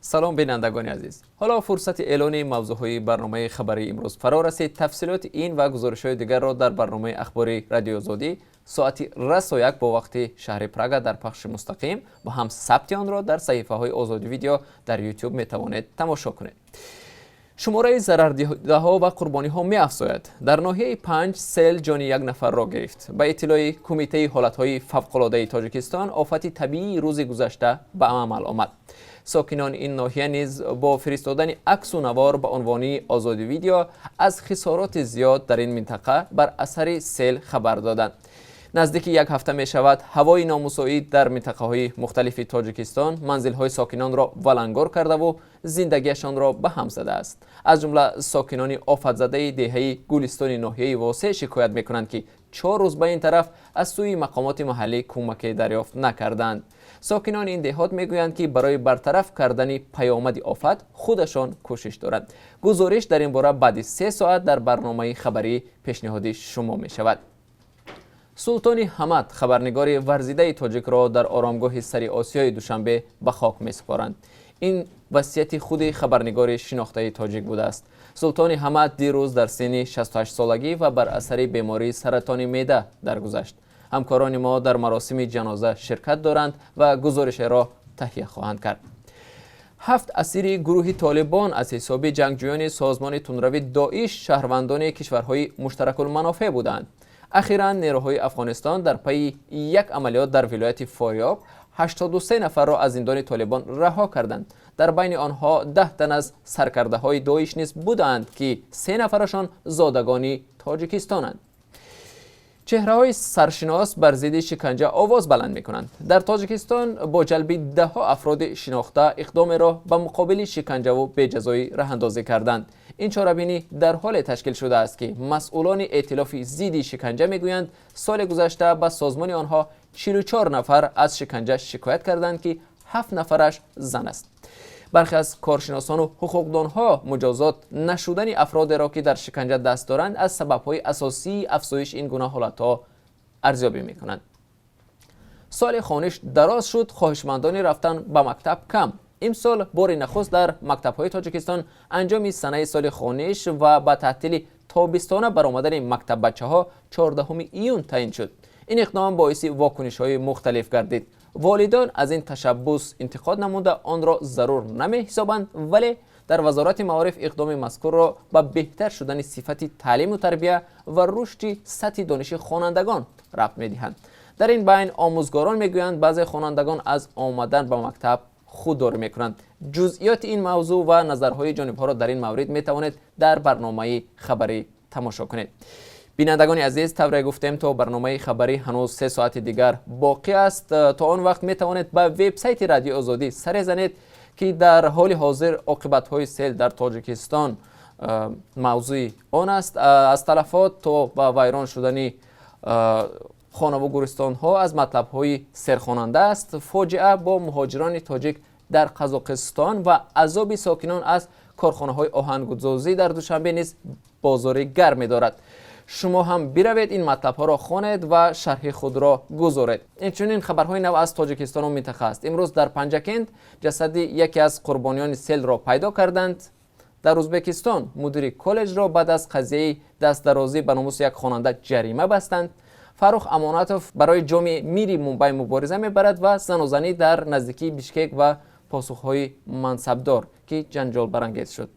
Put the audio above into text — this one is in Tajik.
Салом, бинандагони азиз. Ҳоло фурсати эълони мавзӯъҳои барномаи хабарии имрӯз фаро расид. Тафсилоти ин ва гузоришҳои дигарро дар барномаи ахбори Радиои Озодӣ соати расо 1 бо вақти шаҳри Прага дар пахши мустақим ва ҳам сабти онро дар саҳифаҳои Озодӣ Видео дар Ютуб метавонед тамошо кунед. Шумораи зарардидаҳо ва қурбониҳо меафзояд. Дар ноҳияи Панҷ сел ҷони як нафарро гирифт. Ба иттилои Кумитаи ҳолатҳои фавқулодаи Тоҷикистон, офати табиии рӯзи гузашта ба амал омад. Сокинони ин ноҳия низ бо фиристодани аксу навор ба унвони Озодӣ Видео аз хисороти зиёд дар ин минтақа бар асари сел хабар доданд. Наздики як ҳафта мешавад, ҳавои номусоид дар минтақаҳои мухталифи Тоҷикистон манзилҳои сокинонро валангор кардаву зиндагиашонро ба ҳам задааст. Аз ҷумла сокинони офатзадаи деҳаи Гулистони ноҳияи Восе шикоят мекунанд, ки 4 рӯз ба ин тараф аз сӯи мақомоти маҳаллӣ кӯмаке дарёфт накарданд. Сокинони ин деҳот мегӯянд, ки барои бартараф кардани паёмади офат худашон кӯшиш доранд. Гузориш дар ин бора баъди 3 соат дар барномаи хабарӣ пешниҳоди шумо мешавад. Султони Ҳамад, хабарнигори варзидаи тоҷикро, дар оромгоҳи Сари Осиёи Душанбе ба хок месупоранд. Ин васияти худи хабарнигори шинохтаи тоҷик будааст. Султони Ҳамад дирӯз дар синни 68 солагӣ ва бар асари бемории саратони меъда даргузашт. Ҳамкорони мо дар маросими ҷаноза ширкат доранд ва гузоришеро таҳия хоҳанд кард. Ҳафт асири гурӯҳи Толибон аз ҳисоби ҷангҷӯёни созмони тундрави Доиш шаҳрвандони кишварҳои муштаракулманофеъ буданд. Ахиран нерӯҳои Афғонистон дар пайи як амалиёт дар вилояти Форёб 83 нафарро аз зиндони Толибон раҳо карданд. Дар байни онҳо 10 тан аз саркардаҳои Доиш низ буданд, ки се нафарашон зодагони Тоҷикистонанд. Чеҳраҳои саршинос бар зидди шиканҷа овоз баланд мекунанд. Дар Тоҷикистон бо ҷалби даҳҳо афроди шинохта иқдомеро ба муқобили шиканҷаву беҷазоӣ раҳандозӣ карданд. Ин чорабинӣ дар ҳоле ташкил шудааст, ки масъулони эътилофи зидди шиканҷа мегӯянд, соли гузашта ба созмони онҳо 44 нафар аз шиканҷа шикоят карданд, ки ҳафт нафараш зан аст. Бархе аз коршиносону ҳуқуқдонҳо муҷозот нашудани афродеро, ки дар шиканҷа даст доранд, аз сабабҳои асосии афзоиши ин гуна ҳолатҳо арзёбӣ мекунанд. Соли хониш дароз шуд, хоҳишмандони рафтан ба мактаб кам. Имсол бори нахуст дар мактабҳои Тоҷикистон анҷоми санаи соли хониш ва ба таътили тобистона баромадани мактаббачаҳо 14 июн таъин шуд. Ин иқдом боиси вокунишҳои мухталиф гардид. Волидон аз ин ташаббус интиқод намуда, онро зарур намеҳисобанд, вале дар Вазорати маориф иқдоми мазкурро ба беҳтар шудани сифати таълиму тарбия ва рушди сатҳи дониши хонандагон рабт медиҳанд. Дар ин байн омӯзгорон мегӯянд, баъзе хонандагон аз омадан ба мактаб худдорӣ мекунанд. Ҷузъиёти ин мавзӯъ ва назарҳои ҷонибҳоро дар ин маврид метавонед дар барномаи хабарӣ тамошо кунед. Бинандагони азиз, тавре гуфтем, то барномаи хабарӣ ҳанӯз 3 соати дигар боқӣ аст. То он вақт метавонед ба вебсайти Радиои Озодӣ саре занед, ки дар ҳоли ҳозир оқибатҳои сел дар Тоҷикистон мавзӯи он аст. Аз талафот то ба вайрон шудани хонаву гӯристонҳо аз матлабҳои серхонанда аст. Фоҷиа бо муҳоҷирони тоҷик дар Қазоқистон ва азоби сокинон аз корхонаҳои оҳангудозӣ дар Душанбе низ бозори гарме дорад. Шумо ҳам биравед, ин матлабҳоро хонед ва шарҳи худро гузоред. Инчунин хабарҳои нав аз Тоҷикистону минтақа аст. Имрӯз дар Панҷакент ҷасади яке аз қурбониёни селро пайдо карданд. Дар Ӯзбекистон мудири коллеҷро баъд аз қазияи дастдарозӣ ба номуси як хонанда ҷарима бастанд. Фаррух Амонатов барои ҷоми мири Мумбай мубориза мебарад ва занозанӣ дар наздикии Бишкек ва посухҳои мансабдор, ки ҷанҷолбарангез шуд.